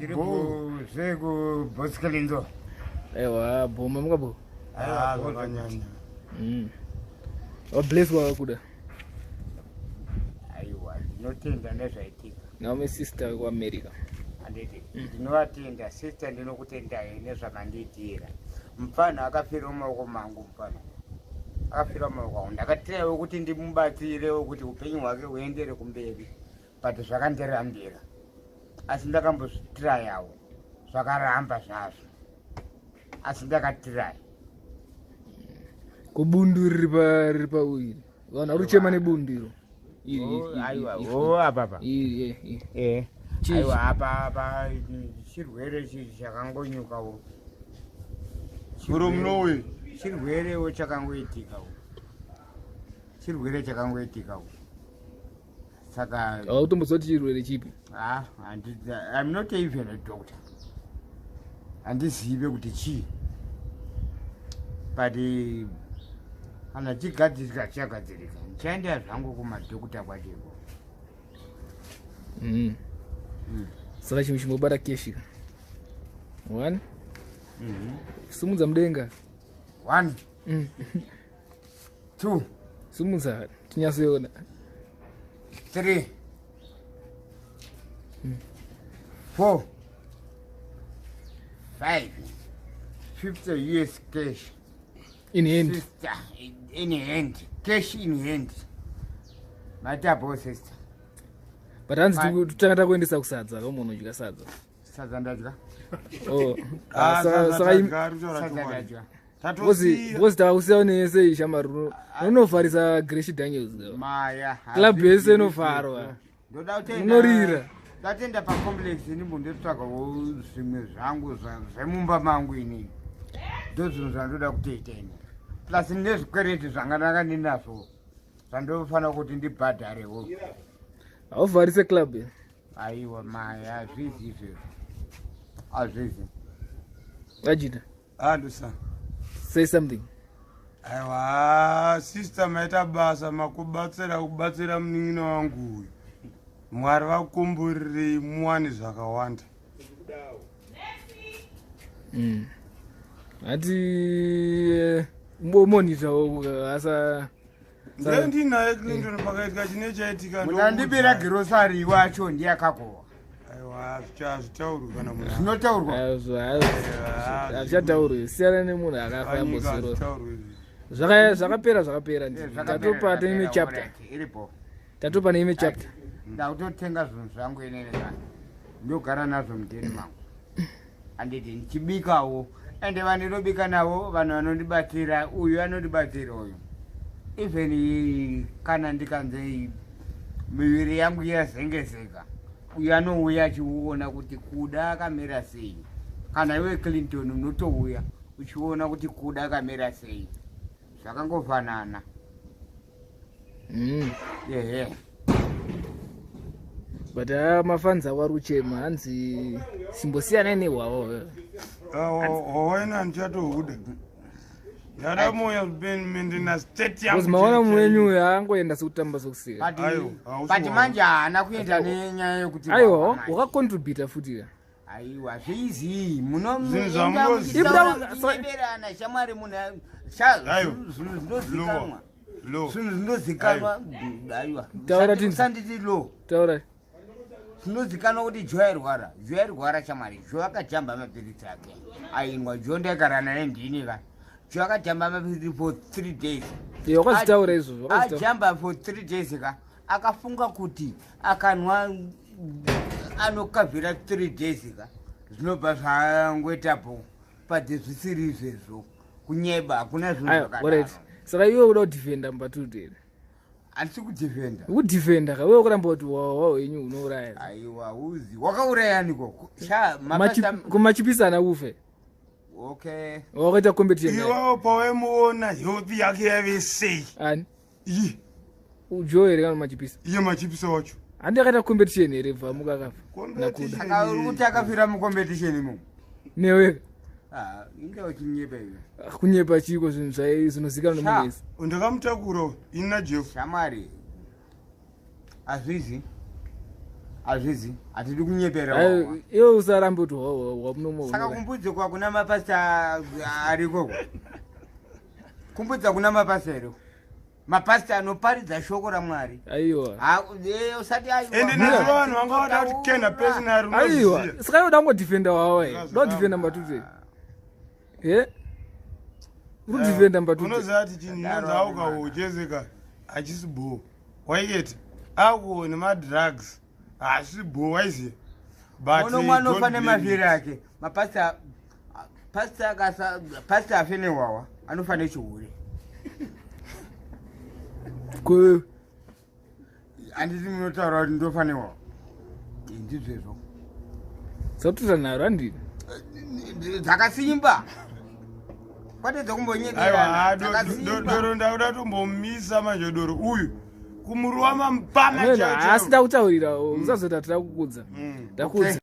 Tiri zvekubhosikelindo. Aiwa, bhoma mukabo. Ah, zvakanyanya. Wablesswa kuda. Aiwa, ndinotenda nezvaitika. Naome sister wekuAmerica. Handiti ndinovatenda sister, ndinokutendai nezvamandiitira. Mupfana akafira mumaoko mangu, mupfana akafira mumaoko angu. Ndakatirawo kuti ndimubatsirewo kuti upenyu hwake huendere kumberi, but zvakandirambira, asi ndakambozvitirayawo, zvakaramba zvazvo, asi ndakatiraya. Kubundu riri pa riri pauiri. Vanhu vari kuchema nebundu iro. Iri, Oh, iri, aiwa iri, o apapa. Iri, eh, iri. Chii? Aiwa, apa chirwere chichi chakangonyukawo. Uro munowe. Chirwerewo chakangoitikawo, chirwere chakangoitikawo, saka Hautomboziva kuti chirwere chipi? Ah, I'm not even a doctor, handizive kuti chii, but kana chigadzirika chichagadzirika. Ndichaenda zvangu kumadhokota kwacheko. Saka chimwe chimbobata cash ka. One. Simudza mudenga. One, two. Simudza tinyatsoona. Three, four, five, 50 US cash. In hand. Sister, in hand, cash in hand. Matapo, sister. But hanzi totanga takuendesa kusadza kamunhu udya sadza. Sadza ndadya. Oh. Ah, Ah, saka Sadza ndadya. Because tavakusiya nese ishamari unovharisa Grace Daniels. Maya. Club yese inovharwa. Ndoda kutenda. Munorira. Ndatenda pacomplex ini, mbondotsvagawo zvimwe zvangu zvemumba mangu inini. Ndo zvinhu zvandoda kutoita ini, plus nezvikwereti zvanga ndanga ndinazvo zvandofanira kuti ndibhadharewo. Hauvharise club ye? Aiwa maya, hazvizi izvezvo, hazvizi. Ajita. Andusa. Say something. Aiwa, sister, maita basa makubatsira kubatsira munin'ina wangu uyu. Mwari vakumburirei muwane zvakawanda. Hati monitor asa. Ndiye ndinaye Clinton, pakaitika chine chaitika. Munandibira girosari wacho ndiye akakohwa. Aiwa, hazvitaurwi kana munhu Zvinotaurwa. Hazvichataurwi, siyana nemunhu akafa. Panyika. Yambozoro. Hazvitaurwi izvi. Zvakapera, zvakapera. Tatopa neimwe chapter. Iripo. Tatopa neimwe chapter. Ndakutotenga zvinhu zvangu inene ka, ndogara nazvo mudheni mangu, handiti? Ndichibikawo, ende vandinobika navo vanhu vanondibatsira. Uyu anondibatsira uyu, even kana ndikanzi miviri yangu yazengezeka, uyu anouya achiona kuti Kuda akamira sei. Kana iwe Clinton unotouya uchiona kuti Kuda akamira sei, zvakangofanana. Ehe. But aya mafans ako ari kuchema, hanzi simbosiyanai nehwavo. Wawaina handichatohuda, ndada moya mendina state yangu. Because maona mwenyu uyu aangoenda sekutamba, sekuseka. Aiwa, hausi But wangu. manje haana kuenda nenyaya yekuti Aiwa, wawa manje. wakacontributa futi ka. Aiwa, zviizi. Zvinhu Munoberana shamwari, munhu Aiwa. zvinhu zvinozikanwa. Lo. Zvinhu zvinozikanwa, aiwa. Taura tinzi. Usanditi lo. Taura. Zvinozikanwa kuti Jo airwara, Jo airwara shamwari. Jo akajamba mapiritsi ake ainwa. Jo ndaigara naye ndini ka. Jo akajamba mapiritsi for 3 days. Iye wakazvitaura izvozvo, wakazvitaura. Ajamba for 3 days ka, akafunga kuti akanwa anokavhira 3 days ka, zvinobva zvangoitapo, but zvisiri izvezvo, kunyeba, hakuna zvinhu Aiwa, alright. zvakadaro. Saka iwe uda kudefenda Mbatute here? Handisi kudefenda. Ukudefenda ka, iwe kuramba kuti wawa wenyu unouraya. Aiwa, uzi wakauraya niko sha. Kumachipisa kufe. Okay. Wakaita competition naye. Iwawo pawaimuona health yake yaive sei? Ani? Iye. Ujo here kana Machipisa? Iye Machipisa wacho. Handi akaita competition here, bvamuka akafa naKuda? Saka uri kuti akafira mucompetition imomo? Newe. Ah, inga uchinyepa iwe. Ah, kunyepa chiko? Zvinhu zvinozikanwa nemunhu wese. Ndakamutakura ini naJeff. Shamwari, hazvizi. Hazvizi, hatidi kunyepera. Iwe usarambe kuti hwahwa munomo. Saka kumbudzikwa kuna mapasta arikoko, kumbudza kuna mapasta ero, mapasta anoparidza shoko raMwari. Aiwa. Usati aiwa. Ende nezuva vanhu vanga vada kuti kena personal. Aiwa, saka iwe dangodefenda wawa, dodefenda Mbatute e uri kudefenda Mbatute. Unoziva kuti chinhu chinonzi alcohol chezeka hachisi bho, waiketi alcohol nemadrugs hasi bho, waiziva? But Uno mwana ofa nemavhiri ake. Mapasta, pasta akasa, pasta afe nehwawa, anofa nechihure. Kwe? Handiti munotaura kuti ndofa nehwawa? Ndizvezvo. Sakutoita nharo, handini? Dzakasimba, kwete Aiwa. Dzokumbonyekerana, dzakasimba. Doro ndakuda tombomisa manje, doro uyu kumuruwa mambama. Asi ndakutaurira, usazoti hatida kukudza. Ndakudza.